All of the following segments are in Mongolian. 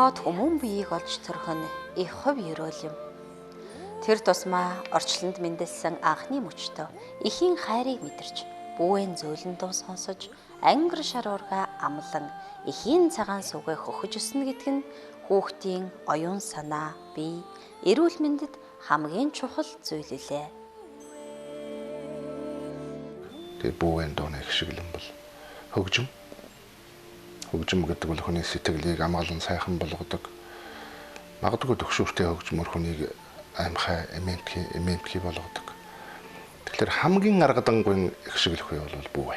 Мод хүмүүн биеийг олж төрөх нь их хувь ерөөл юм. Тэр тусмаа орчлонд мэндэлсэн анхны мөчтөө эхийн хайрыг мэдэрч, бүүэн зөөлөн дуу сонсож, ангир шар уурга амлан эхийн цагаан сүгэ хөхөж өснө гэдг нь хүүхдийн оюун санаа, бие, эрүүл мэндэд хамгийн чухал зүйл билээ. Тэгээ бүүэн дууны их шиглэн бол хөгжим. Хөгжим гэдэг бол хүний сэтгэлийг амгалан сайхан болгодог. Магадгүй төгшөөртэй хөгжмөр хүнийг аймхай, эмээмтгий болгодог. Тэгэхээр хамгийн аргадангүй их шиглэх үе бол бүү.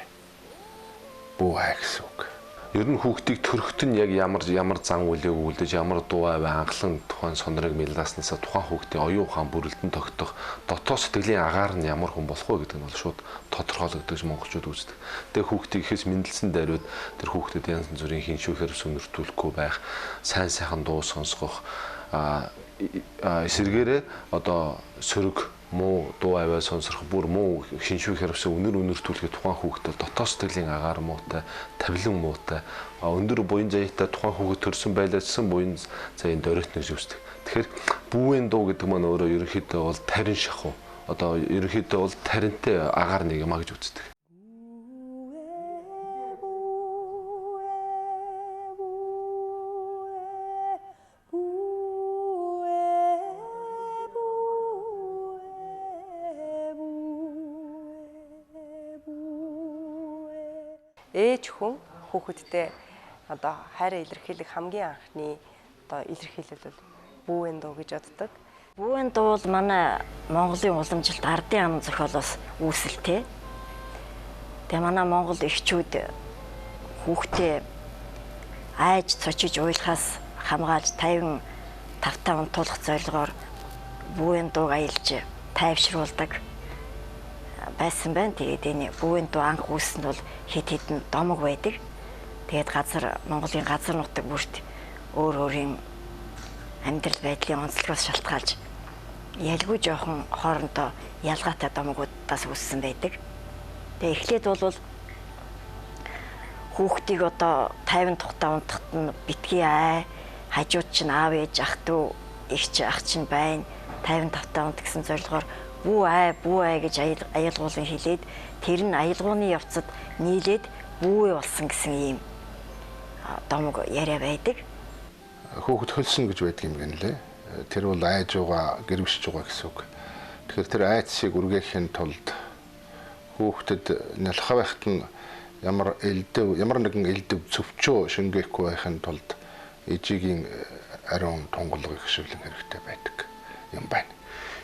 Бүү ай гэсэн үг. Ер нь хүүхдийг төрөхт нь яг ямар зан үйлийг өгүүлдэж, ямар дуу аваа анхлан тухайн сонорыг мэлдааснасаа тухайн хүүхдийн оюун ухаан бүрэлдэн тогтох, дотоод сэтгэлийн агаар нь ямар хүн болох вэ гэдэг нь бол шууд тодорхойлогдож монголчууд үздэг. Тэгээ хүүхдийг ихээс мэндэлсэн дайрууд тэр хүүхдэд янз бүрийн хиншүүхээр сүнэртүүлэхгүй байх, сайн сайхан дуу сонсгох, эсэргээрээ одоо сөрөг муу дуу аваа сонсорох, бүр муу шинжүү хэрвсэн үнэр үнэртүүлэхэд тухайн хүүхэд бол дотоод сэтгэлийн агаар муутай, тавилан муутай, өндөр буян заяатай тухайн хүүхэд төрсэн байлаачсан буян заяын дөрөт нэг зүсдэг. Тэгэхээр бүүвэн дуу гэдэг маань өөрөө ерөнхийдөө бол тарин шахуу. Одоо ерөнхийдөө бол таринтай агаар нэг юм а гэж үздэг. Ээж хүн хүүхэдтэй одоо хайраа илэрхийлэх хамгийн анхны одоо илэрхийлэл бол бүүвэн дуу гэж боддог. Бүүвэн дуу бол манай Монголын уламжлалт ардын ам зохиолоос үүсэлтэй. Тэгээ манай Монгол эхчүүд хүүхдээ айж цочиж уйлахаас хамгаалж 55 та унтуулах зорилгоор бүүвэн дууг аялж тайвшруулдаг байсан байна. Тэгээд энэ бүүвэн дуу анх үүссэн бол хэд хэдэн домог байдаг. Тэгээд газар Монголын газар нутаг бүрт өөр өөрийн амьдрал байдлын онцлогоос шалтгаалж ялгүй жоохон хоорондоо ялгаатай домогуудаас үүссэн байдаг. Тэгээд эхлээд бол хүүхдийг одоо 50 тухтаа унтахад нь битгий ай, хажууд чинь аав ээж ах дүү эгч ах чинь байна. 55 та унт гэсэн зорилгоор бүү ай гэж аялгуулан хэлээд тэр нь аялгууны явцад нийлээд бүүэ болсон гэсэн ийм домог яриа байдаг. Хүүхэд хөлсөн гэж байдаг юм гэнэ лээ. Тэр бол айж байгаа, гэрвшиж байгаа гэсэн үг. Тэгэхээр тэр айдсыг үргээхийн тулд хүүхдэд нялхаа байхад нь ямар элдэв, ямар нэгэн элдэв цөвчөө шингээхгүй байхын тулд ээжигийн ариун тунгалгыг хэшвэлэн хэрэгтэй байдаг юм байна.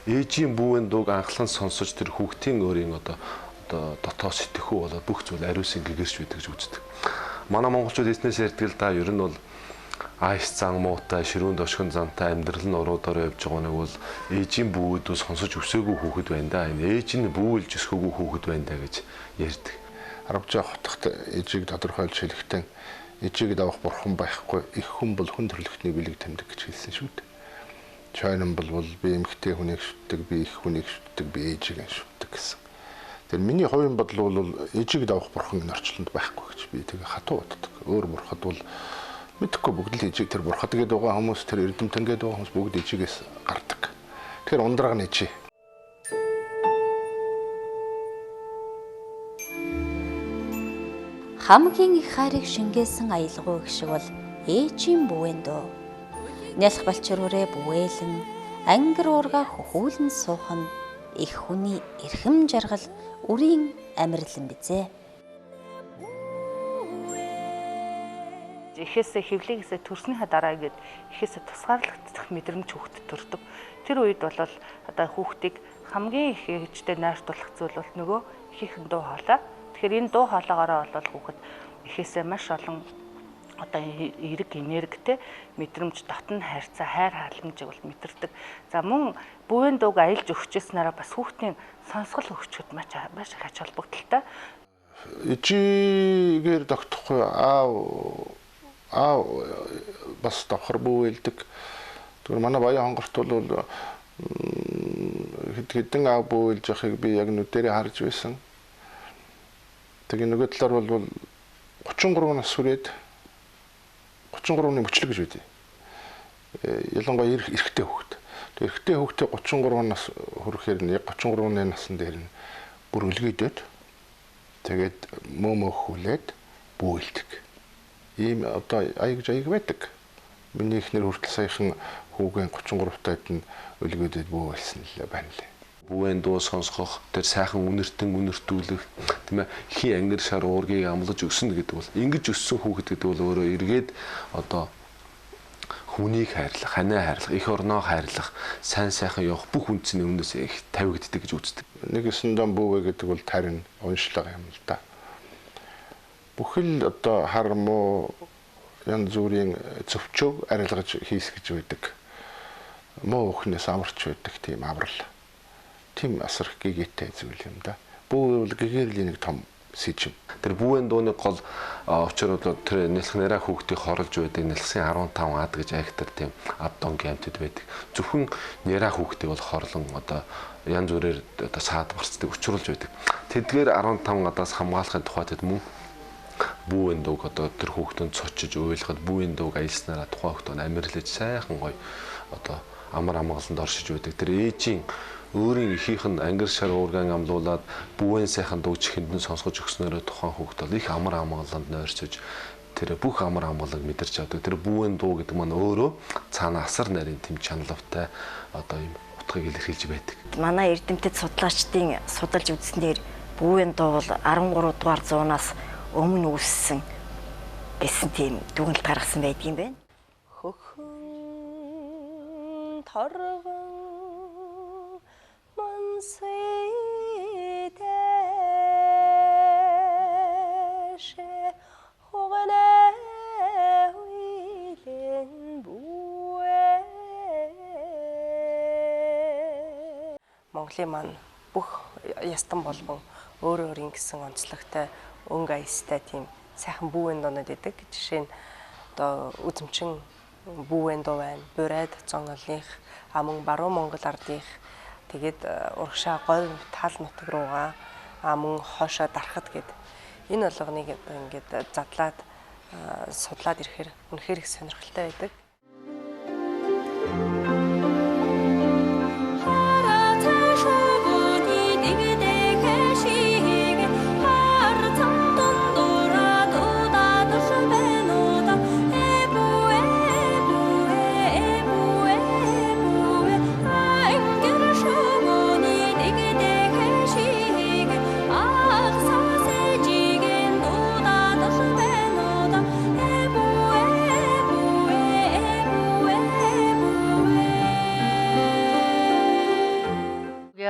Ээжийн бүүвэн дууг анхлан сонсож тэр хүүхдийн өөрийн одоо дотоод сэтгэхүй болоод бүх зүйл ариусын гэгэрч байдаг гэж үздэг. Манай монголчууд эзнээс ярьдаг л да, ер нь бол айс зан муутай, ширүүн дошгон зантай амьдрал нь уруу дорой явж байгаа нэг бол ээжийн бүүвэдүү сонсож өсөөгүй хүүхэд байна да. Энэ ээж нь бүүвэлж өсгөөгүй хүүхэд байна да гэж ярьдаг. Арвжаа хотохт ээжийг тодорхойлж хэлэхдээ ээжийг давах бурхан байхгүй, их хүн бол хүн төрлөختний бэлэг тэмдэг гэж хэлсэн шүү дээ. Чойнон бол би эмэгтэй хүнийг шүтдэг, би их хүнийг шүтдэг, би ээжийг шүтдэг гэсэн. Тэр миний хувийн бодол бол ээжийг давах бурхан энэ орчлонд байхгүй гэж би тэгээ хатуу боддог. Өөр бурхад бол мэдэхгүй, бүгд л ээжийг тэр бурхад гэдэг байгаа хүмүүс, тэр эрдэмтэн гэдэг байгаа хүмүүс бүгд ээжигээс гардаг. Тэгэхээр ундраг нь ээжээ. Хамгийн их хайрыг шингээсэн аялгау их шиг бол ээжийн бүүвэн дуу. Нялх балчруурэ бүүэлэн, ангир уурга хөхүүлэн суух нь их хүний эрхэм жаргал, үрийн амирлан бизээ. Эхээсээ хөвлийгээсээ төрснийхаа дараа ингээд эхээсээ тусгаарлагдах мэдрэмж хүүхдэд төрдөг. Тэр үед бол одоо хүүхдийг хамгийн их ээжтэй найртуулах зүйл бол нөгөө эхийнхэн дуу хоолой. Тэгэхээр энэ дуу хоолойгоороо бол хүүхэд эхээсээ маш олон одоо эрэг энергитэй мэдрэмж, дотн хайрцаа, хайр халамжийг бол мэдэрдэг. За мөн бүүвэн дууг аялж өгчээснээрээ бас хүүхдийн сонсгол хөгжөхөд маш их ач холбогдолтой. Ээжигээр тогтохгүй аав бас давхар бүүвэлдэг. Тэгэхээр манай Баян хонгорт бол хэд хэдэн аав бүүвэлж явахыг би яг нүдэрээ харж байсан. Тэгээ нөгөө талаар бол 33 нас хүрээд 33-ны мөчлөг гэж байдаг. Ялангуяа эрэгтэй хүүхэд. Эрэгтэй хүүхдээ 33 нас хүрэхээр нь яг 33 насн дээр нь бүр өлгийдөд тэгээд мөөхүүлээд бөөлдөг. Ийм одоо аяг жаяг байдаг. Миний эхнэр хүртэл саяхан хүүгийн 33 таад нь өлгийдөд бөөлсөн л байна лээ. Бүвэн дуу сонсгох, тэр сайхан үнэртэн үнэртүүлэх, тийм хий ангир шар уургийг амлаж өснө гэдэг бол ингэж өссөн хүүхэд гэдэг бол өөрөө эргээд одоо хүнийг хайрлах, ханаа хайрлах, эх орноо хайрлах, сайн сайхан явах бүх үндсний өмнөөс их тавигддаг гэж үздэг. Нэг өсөндөө бүүвэ гэдэг бол тарин уншлага юм л да. Бүхэл одоо хар муу янз бүрийн зөвчөөг арилгаж хийсгэж байдаг. Муу өхнөөс амарч байдаг тийм аврал. Тийм асар гэгээтэй зүйл юм да. Бүүвэ бол гэгэрлийн нэг том сэжим. Тэр бүүвэн дууны гол учир бол тэр нялх нэраа хүүхдийг хорлож байдаг нялхсын 15 ад гэж айхтар тийм ад донгийн амьтад байдаг. Зөвхөн нэраа хүүхдийг бол хорлон одоо янз бүрээр одоо саад барцдаг учруулж байдаг. Тэдгээр 15 адаас хамгаалахын тухай тэд мөн бүүвэн дууг одоо тэр хүүхдэнд цочиж уйлахад бүүвэн дууг аялснараа тухайн хүүхд нь амирлаж сайхан гоё одоо амар амгаланд оршиж байдаг. Тэр ээжийн өөрийн эхийнх нь ангир шар уургаан амлуулад бүүвэн сайхан дуу чихэнд нь сонсгож өгснөөрөө тухайн хүүхд бол их амар амгаланд нойрсож тэр бүх амар амгаланг мэдэрч авдаг. Тэр бүүвэн дуу гэдэг маань өөрөө цаана асар нарийн тэм чаналвтай одоо юм утгыг илэрхийлж байдаг. Манай эрдэмтэд судлаачдын судалж үзснээр бүүвэн дуу бол 13 дугаар зуунаас өмнө үүссэн гэсэн тийм дүгнэлт гаргасан байдаг юм байна. Хөхөн торгон Монголын маань бүх ястан болгон өөр өөрийн гэсэн онцлогтой өнгө аястай тийм сайхан бүүвэн дуунууд идэг. Жишээ нь одоо үзэмчин бүүвэн дуу байна. Бурайд зон олынх, мөн баруун Монгол ардынх, тэгээд урагшаа говь тал нутаг руугаа мөн хойшоо дарахад гэд энэ болгоныг одоо ингээд задлаад судлаад ирэхээр үнэхээр их сонирхолтой байдаг.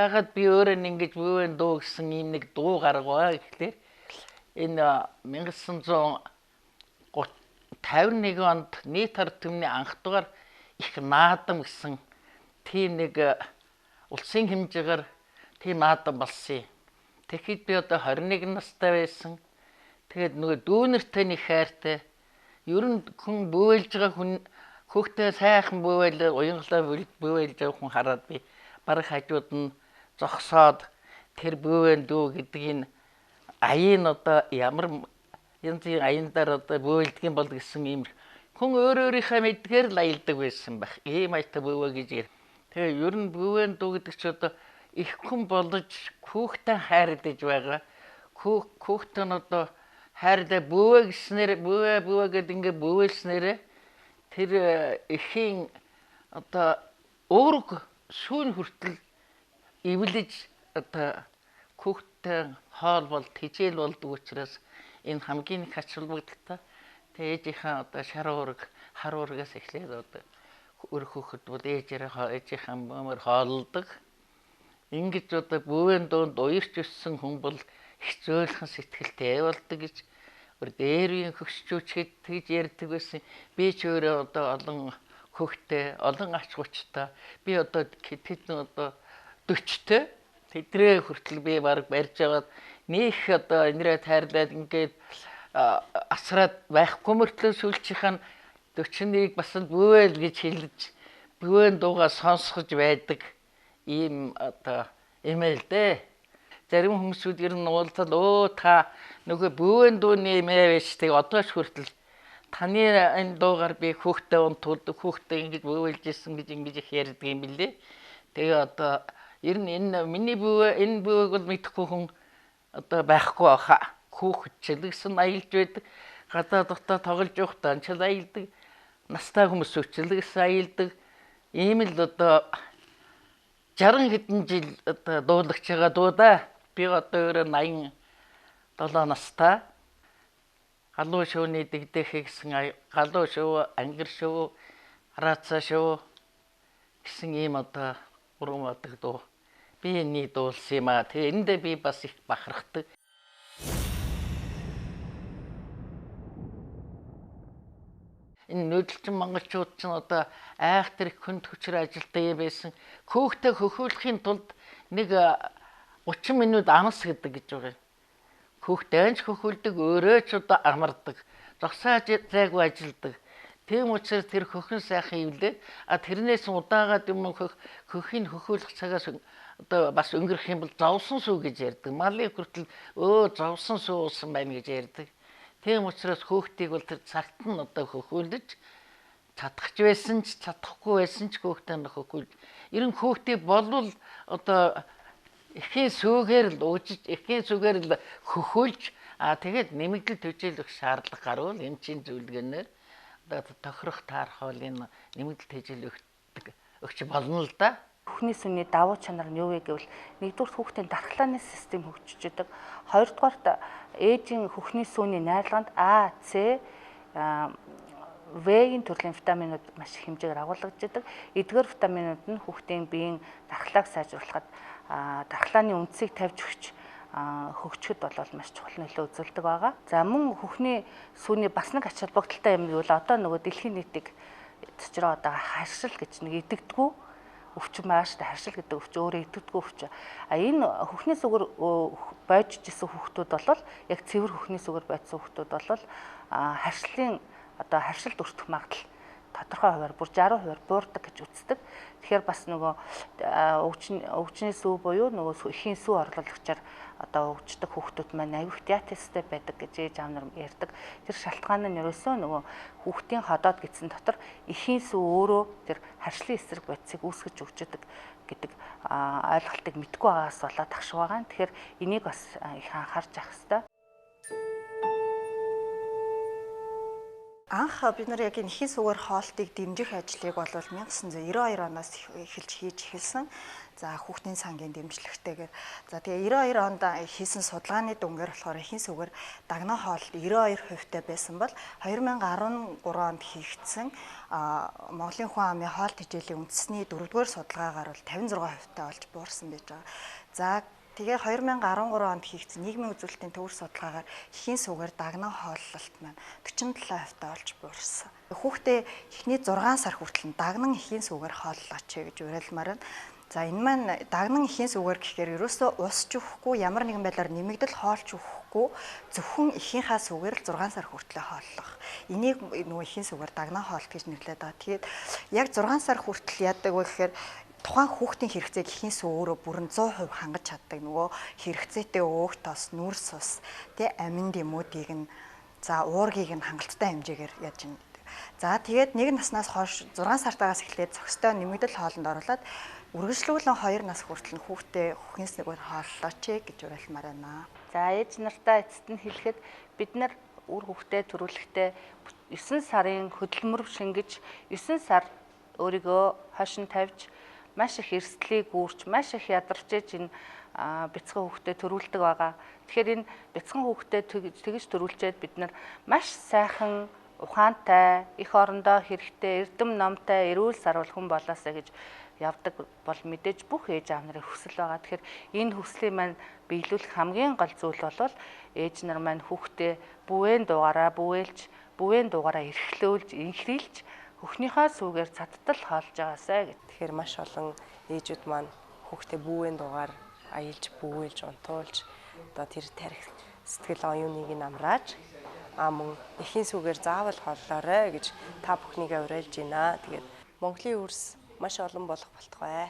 Яагаад би өөрөө ингэж бүүвэн дуу гэсэн ийм нэг дуу гаргаваа гэхлээр энэ 1951 онд нийт ард түмний анх дугаар их наадам гэсэн тийм нэг улсын хэмжээгээр тийм наадам болсон юм. Тэгэхэд би одоо 21 настай байсан. Тэгээд нөгөө дүүнертэй нэг хайртай. Ер нь хүн бүүвэлж байгаа хүн хүүхдээ сайхан бүүвэл уянгалаа бүүвэлж байгаа хүн хараад би бараг хажууд нь зогсоод тэр бүүвэн дүү гэдэг энэ аян одоо ямар янзын аян дээр одоо бөөлдөг юм бол гэсэн юм хүн өөр өөрийнхөө мэдгээр л аялдаг байсан байх. Ийм аятай бүүвэ гэж яар. Тэгээ ер нь бүүвэн дүү гэдэг чи одоо их хүн болж хүүхдээ хайрлаж байгаа. Хүүхдээ нь одоо хайрлаа бүүвэ гэснээр бүүвэ бүүвэ гэд ингээ бүүвэлснээр тэр эхийн одоо уург шүүн хүртэл эвлэж одоо хүүхдтэй хоол бол тэжээл болдог учраас энэ хамгийн их ач холбогдолтой. Тэгээ ээжийнхээ одоо шар уураг, хар уургаас эхлээд одоо өр хүүхэд бол ээжийнхээ бөмөр хооллодог. Ингэж одоо бүүвэн дуунд уярч өссөн хүн бол их зөөлхөн сэтгэлтэй болдог гэж өөр дээр үеийн хөгшчүүчхэд тэгж ярьдаг байсан. Би ч өөрөө одоо олон хөхтэй, олон ач гучтай. Би одоо тэдэн одоо 40-тэй тэдрээ хүртэл би бараг барьж аваад нөх одоо энэрээ тайрлаад ингээд асраад байхгүй мөртлөө сүүлчийнх нь 41-ийг бас л бүүэл гэж хэлж бүүэн дуугаа сонсгож байдаг ийм одоо юм л дээ. Зарим хүмүүсүүд ер нь уулзал өө та нөгөө бүүэн дууны эмээ байж тэг одоо ч хүртэл Таны энэ дуугаар би хүүхдээ унтуулдаг, хүүхдээ ингэж бөөвөлж исэн гэж ингэж их ярьдаг юм билээ. Тэгээ одоо ер нь энэ миний бүүе энэ бүүэг бол мэдэхгүй хүн одоо байхгүй баха. Хүүхэд чилэгсэн аялж байдаг. Гадаа дотоо тоглож явах данчил аялдаг. Настай хүмүүс өчлөгсөн аялдаг. Ийм л одоо 60 хэдэн жил одоо дуулагч байгаа дуудаа. Би одоо өөрөө 87 настай. Галуу шөвний дэгдэхэ гэсэн галуу шөв, ангир шөв, хараацаа шөв гэсэн ийм одоо уран бадаг дуу. Би энэний дуулсан юм аа. Тэгээ эндээ би бас их бахархдаг. Энэ нүүдэлчин монголчууд ч одоо айх тэр хүнд хүчээр ажилтдаг юм байсан. Хөөхтэй хөхөөлөхийн тулд нэг 30 минут амс гэдэг гэж байгаа юм. Хөөхтэй ч хөхөлдөг, өөрөө ч одоо амардаг. Зогсоо зайгүй ажилдаг. Тийм учраас тэр хөхөн сайхан ивлээ. А тэрнээс удаагаад юм хөх хөхийн хөхөөлөх цагаас одоо бас өнгөрөх юм бол зовсон сүү гэж ярьдаг. Малын хүртэл зовсон сүү уусан байна гэж ярьдаг. Тийм учраас хөөхтийг бол тэр цагт нь одоо хөхөөлөж чадах ч байсан ч чадахгүй байсан ч хөөхтэй нь хөхөөл. Ер нь хөөхтийг болвол одоо эхийн сүүгээр л уужиж, эхийн сүгээр л хөхөөлж тэгээд нэмэгдэл төжөөлөх шаардлага гарвал эмчийн зөвлөгөөнөөр одоо тохирох таарах бол энэ нэмэгдэл төжөөл өгч болно л да. Хөхний сүний давуу чанар нь юу вэ гэвэл нэгдүгээр хүүхдийн дархлааны систем хөгжиж идэг. Хоёрдугаарт ээжийн хөхний сүүний найрлаганд А, С, В-ийн төрлийн витаминууд маш их хэмжээгээр агуулгадж идэг. Эдгээр витаминууд нь хүүхдийн биеийн дархлааг сайжруулахад, дархлааны үндсийг тавьж өгч хөгжихэд бол маш чухал нөлөө үзүүлдэг байгаа. За мөн хөхний сүүний бас нэг ач холбогдолтой юм гэвэл одоо нөгөө дэлхийн нийтийг цэцрээ одоо харшил гэж нэг идэгдэггүй өвчин байгаа шүү дээ. Харшил гэдэг өвчин өөрөө идэгдэггүй өвчин. А энэ хөхний сүгэр бойжж исэн хүүхдүүд бол яг цэвэр хөхний сүгэр бойдсон хүүхдүүд бол харшлын одоо харшилд өртөх магадлал тодорхой хувиар бүр 60% буурдаг гэж үздэг. Тэгэхээр бас нөгөө өвчний сүү буюу нөгөө эхийн сүү орлуулагчаар одоо өвчдөг хүүхдүүд маань аюух диатезтэй байдаг гэж ээж аав нар ярьдаг. Тэр шалтгаан нь ерөөсөө нөгөө хүүхдийн ходоод гэсэн дотор эхийн сүү өөрөө тэр харшлын эсрэг бодисыг үүсгэж өгч идэг гэдэг ойлголтыг мэдгүй байгаас болоод агш байгаа. Тэгэхээр энийг бас их анхаарч авах хэрэгтэй. Анх бид нар яг энэ эхийн сүгээр хоолтыг дэмжих ажлыг бол 1992 оноос эхэлж хийж эхэлсэн. За хүүхдийн сангийн дэмжлэгтэйгээр. За тэгээ 92 онд хийсэн судалгааны дүнгээр болохоор эхийн сүгээр дагнаа хоолт 92% байсан бол 2013 онд хийгдсэн Монголын хүн амын хоол тэжээлийн үндэсний 4-р судалгаагаар бол 56% болж буурсан байж байгаа. За тэгээ 2013 онд хийгдсэн нийгмийн үзүүлэлтийн төвөр судалгаагаар эхийн сүгээр дагнаа хооллолт маань 47% болж буурсан. Хүүхдээ эхний 6 сар хүртэл дагнан эхийн сүгээр хооллооч гэж уриалмаар байна. За энэ маань дагнан эхийн сүгээр гэхээр ерөөсөө ус ч өгөхгүй, ямар нэгэн байдлаар нэмэгдэл хоолч өгөхгүй, зөвхөн эхийнхаа сүгээр л 6 сар хүртэл хооллох. Энийг нөгөө эхийн сүгээр дагнан хоолт гэж нэрлэдэг байгаа. Тэгээд яг 6 сар хүртэл яадаг вэ гэхээр тухайн хүүхдийн хэрэгцээг эхийн сүү өөрөө бүрэн 100% хангаж чаддаг. Нөгөө хэрэгцээтэй өөх тос, нүрс ус, тэ амин дэмүүдийг нь за уургийг нь хангалттай хэмжээгээр яаж юм гэдэг. За тэгээд нэг наснаас хойш 6 сартаагаас эхлээд цогцтой нэмэгдэл хоолнд оруулаад үргэлжлүүлэн 2 нас хүртэл нь хүүхдээ хөхийн сүгээр хооллооч гэж уриалмаар байна. За ээж нартаа эцэст нь хэлэхэд бид нар үр хүүхдээ төрүүлэхдээ 9 сарын хөдөлмөр шингэж 9 сар өөрийгөө хойш нь тавьж маш их эрсдлийг үүрч, маш их ядарч ээж энэ бяцхан хүүхдэд төрүүлдэг байгаа. Тэгэхээр энэ бяцхан хүүхдэд тэгж төрүүлчээд бид нар маш сайхан ухаантай, эх орондоо хэрэгтэй, эрдэм номтой, эрүүл саруул хүн болоосаа гэж явдаг бол мэдээж бүх ээж аав нарын хүсэл байгаа. Тэгэхээр энэ хүслийг маань биелүүлэх хамгийн гол зүйл бол ээж нар маань хүүхдээ бүвэн дугаараа бүвээлж, бүвэн дугаараа эрхлөөлж, инхрийлж хөхнийхөө сүгээр цаттал хоолж байгаасай гэж. Тэгэхээр маш олон ээжүүд маань хүүхдээ бүүвэн дугаар аялж, бүүвэлж, унтуулж одоо тэр тарих сэтгэл оюуныг нь амрааж мөн эхийн сүгээр заавал хооллоорой гэж та бүхнийгээ уриалж байна. Тэгээд Монголын үрс маш олон болох болтугай.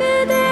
Бэлэгдэж